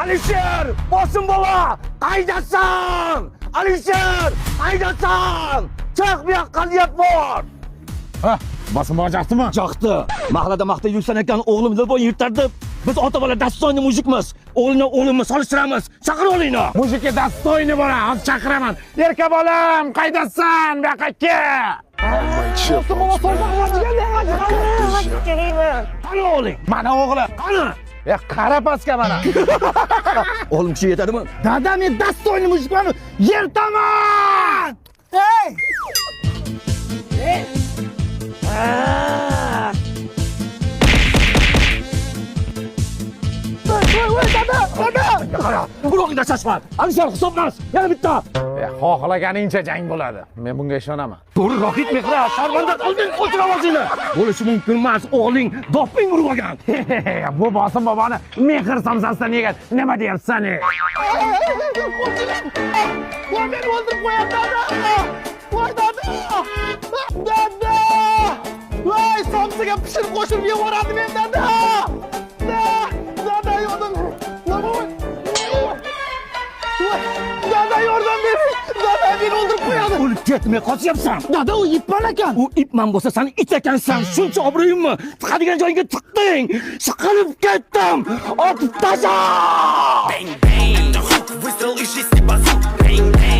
Alisher, Bosim bobo, qaydasan? Alisher, qaydasan? Chiq bu yoqqa deyapman. Ha, Bosim bobo yoqdimi? Yoqdi. Mahallada maqtab yursan ekan, o'g'lim deb yurtardi. Biz ota bola достойный мужик miz. O'g'lini o'g'limni solishtiramiz. Chaqir o'g'lingni. Мужик ka достойный bola, hozir chaqiraman. Erka bolam, qaydasan? Bu yoqqa kel. Qani o'g'ling? Mana o'g'lim. Qani? E, qara pastga mana. O'g'lim kuchi yetadimi? Dada, men достойный мужик man. Yertaman! Hey! Dada, dada! Urog'ingda shashma. Alisher hisob emas. Yana bitta. E, xohlaganingcha jang bo'ladi. Men bunga ishonaman. To'g'ri, Rohit Mehra, sharmanda qilding, o'chir ovozingni. Bo'lishi mumkin emas, o'g'ling doping urib olgan. Bu Bosim boboni mehr somsasidan yegan. Nima deyapsan? E? Voy, meni o'ldirib qo'yapti, dada! Voy, dada! Dada! Voy, somsaga pishirib qo'shib yevoradi men, dada! Dada, yordam bering! Voy, dada, yordam bering! Dada, meni o'ldirib qo'yadi! O'lib ketmay qochyapsan. Dada, u ipman ekan. U ipman bo'lsa, sen it ekansan. Shuncha obro'yimmi? Tiqadigan joyingga tiqding. Siqilib ketdim. Otib tasha! Bang, bang, выстрел из шести базук. Bang, bang.